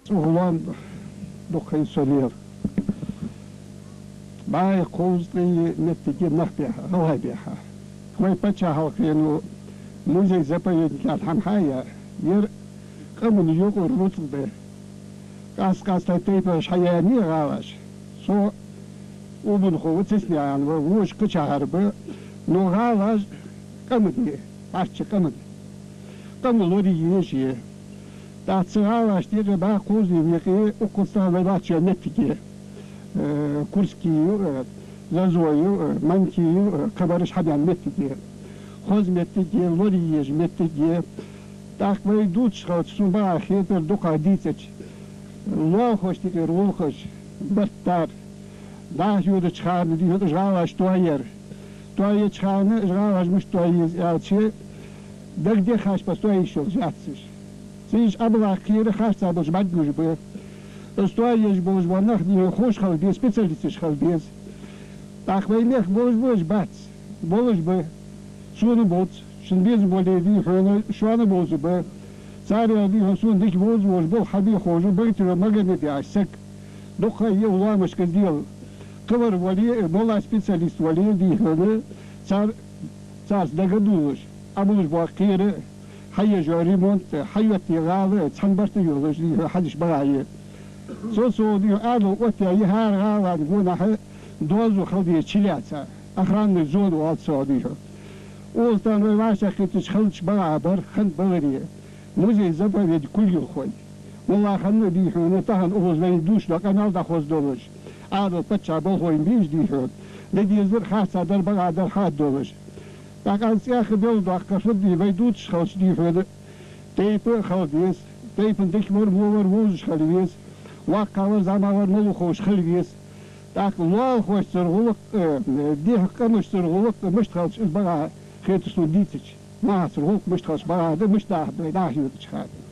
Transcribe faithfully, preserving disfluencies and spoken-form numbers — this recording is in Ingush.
ЦӀогӀа лоам дукха хиннад со лела. БӀаьи кхузткъеи моттиге нах баьхаб, гӀалгӀай баьхаб. Вай паччахьалкхено музей-заповедник яха хӀама хьаяь, ер къаман юкъара рузкъа да. Къаст-къаста тайпаш хьаяьннай гӀалаш. Со Убанхо ва, Циснаькъан ва, вож кхычахьара ба, но гӀалаш къаман я, бӀарчча къаман. Къаман лорае езаш я. ТӀаккха цу гӀалашта юкъе бӀаь кхузткъеи векъе укхаза тахан вай лоацача моттиге, э, Курский ю, э, Зазой ю, э, Манкий ю, э, кхыбараш хьабаьнна моттиг я. Хоза моттиг я, лорае езаш моттиг я. ТӀаккха вай дувцаш хилча, сона багӀа хетар дукха дийцача, лоалахошта юкъера гӀулакхаш барт дар. ДӀахо йодача хана дийхьа уж гӀалаш тоаяр. Тоаеча хана уж гӀалаш мишта тоае еза аьлча, дагадехаш пас тоаеш йолаш яц уж. Цу уж Ӏобилла кхера харцахьа болча бӀаргагуш ба. Из тоаеш болаш бола нах дийхьа ховш хила беза, специалисташ хила беза. ТӀаккха вай мехка болаш ба уж? Бац. Болаш ба. Сона бувц, шун безам боле дийхьа, шоана бовзаш ба. Царех дийхьа сона дика бовзаш волаш болх хьабе ховш ва Богатырев Магомед яхаш саг. Дукха я лоамашка из дела. Кхывар вале, моллагӀа специалист вале дийхьа, цар, царца дагадувлаш, Ӏобуллаш бола кхера, хьаеш йола ремонт, хьайотте гӀала, цхьан барта йолаш дийхьа хьадеш багӀа я. Цо, цо дийхьа Ӏаьдал оттаяь я хӀара гӀалан гонахьа, доазув хила деза чулоацаш, охранный зона оал цох дийхьа. Укхаза тахан вай вӀашагӀкхетача хилча багӀа бар, хинна баларе. Музей-заповедник кулгалхой. МоллагӀа хинна дийхьа, тахан укхаза вайна дувцаш дола къамаьл дӀахоздолаш, Ӏаьдала паччахьа болхлой беш дийхьа, де дезар харцахьа дар, багӀа дар хьадолаш. ТӀаккха аз цӀаьхха белгалдоаккхар фуд, вай дувцаш хилча дийхьа, тайпа а хила деза, тайпан дика вар, во вар вовзаш хила веза, воккхагӀа вар, зӀамагӀа вар малув ховш хила веза. ТӀаккха лоалахошцара гӀулакх, э, дехьа къамашцара гӀулакх мишта хилча, из багӀа хетар сона дийцача, нахацара гӀулакх мишта хилча багӀа да, мишта даха да вай дӀахо йодача хана.